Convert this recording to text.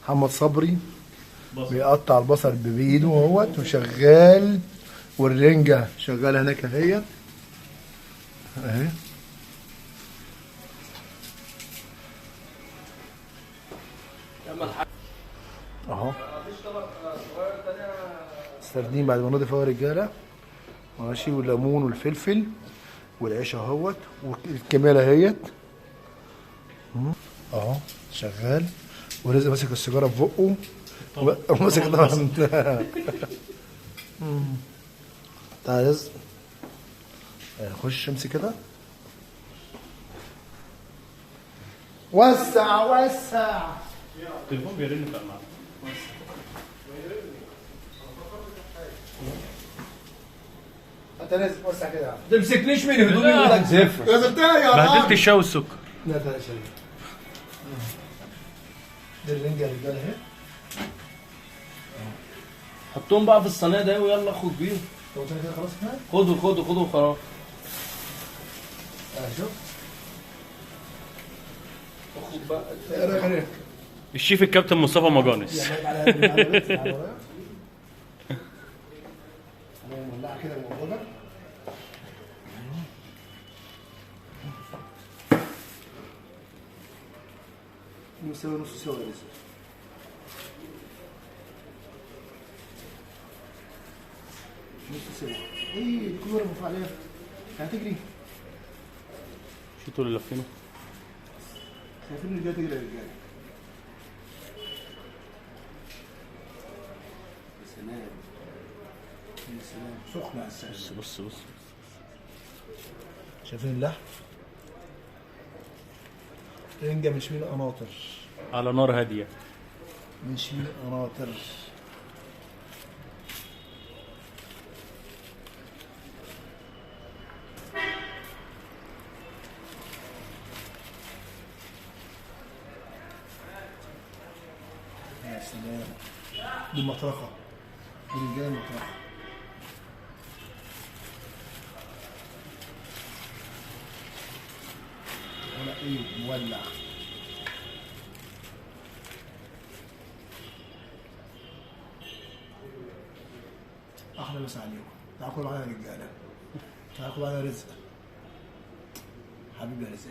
محمد صبري بيقطع البصل بايده اهوت وشغال، والرنجه شغالة هناك اهيت اهي. اهو السردين بعد ما نضيف اهو يا رجاله ماشي، والليمون والفلفل والعيش اهوت والكماله اهيت اهو شغال. ورزق ماسك السيجارة في بقه وماسك طبعا. تعالى رزق خش امسك كده، وسع وسع. التليفون بيرن بقى معاك. انت لازم توسع كده. ما تمسكنيش من هدومي ولا زفر. نزلتها يا راجل، بهدلت الشاي والسكر. لا تعالى شاي. دي الرنجة يا رجاله اهي. حطهم بقى في الصينية ده ويلا خد بيهم. طب كده خلاص كده؟ خدوا خدوا خدوا وخلاص. شوف. خد بقى. ايه رايك؟ الشيف الكابتن مصطفى مجانس. انا مولعه كده الموضوع ده. نص سوا نص سوا يا رزق. نص سوا. ايه الكورة المفروض عليها هتجري. شو طول اللي لفينه؟ شايفين الرجالة تجري يا رجاله. يا سلام يا سلام، سخنة على السلام. بص بص بص، شايفين اللحم؟ رنجة من شميل قناطر على نار هادية. من شميل قناطر. يا سلام، دي المطرقة، دي رجالة المطرقة. ولا ايه مولع. احلى مسا عليكم. تعالوا كلوا معانا يا رجاله، تعالوا كلوا معانا رزق حبيبي يا رزق.